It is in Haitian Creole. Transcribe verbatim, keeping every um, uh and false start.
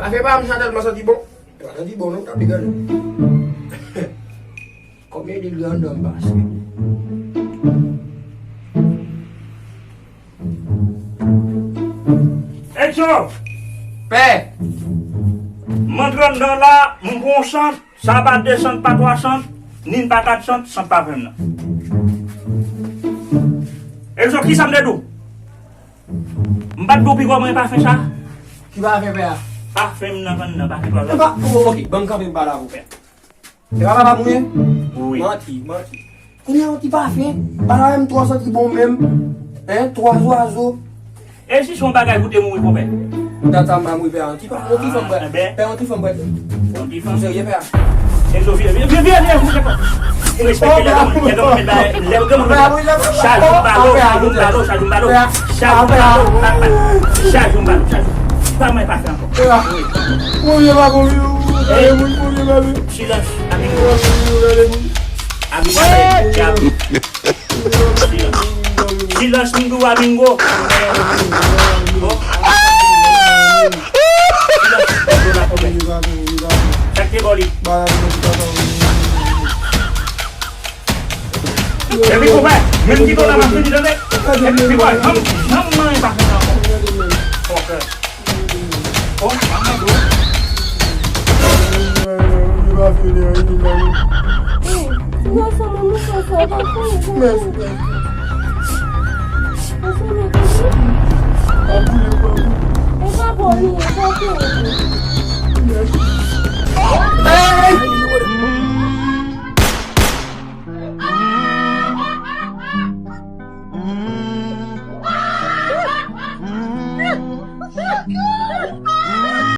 Afè pa m sa tèlman santi bon. Li pa santi bon non, m t ap li gade. Konbyen de grandan m pase? Etcho! Pè! M antre anndan la, m pran yon sant, sa pa de sant, pa twa sant, ni pa kat sant, sant pafen m nan. Etcho, kisa m te di w? M pa t di w piko mwen pafen sa? Ki pafen, pè a? Pafen m nan, pafen nan, pafen twa sant. E pa, o, oke, ban m kanpe m pale avè w, pè. E pa papa m ou ye? Wi. Manti, manti. Kounye a yon ti pafen. Pa ta menm twò santi bon menm. Hein? Twa zwazo. E si se yon bagay pou te mouri, konpè? Dat sa m pa mouri, pè a. Yon ti pa, yon ti fanm, pè. Ah, enben. Pè, yon ti fanm, pè. Yon ti fanm. Ou serye, pè a? E zo vye, vye, vye, vye, vye, vye. Ou respekte lè granmoun, lè granmoun, lè granmoun. Chajou m balo, chajou m balo, chajou m balo. Chajou m balo, papa. Chajou m balo, chajou. Pa mwen pa fè ankò. Wi. Silans, Amingo. Amingo, silans. Silans, m di w Amingo. Bon, silans, konpè. Sa k te bò li? Epi konpè, menm ti dola m ap fini tande. Epi konpè, janm, janm manyen pa fè sa ankò. Konpè. Oh, maman do. Mèsi.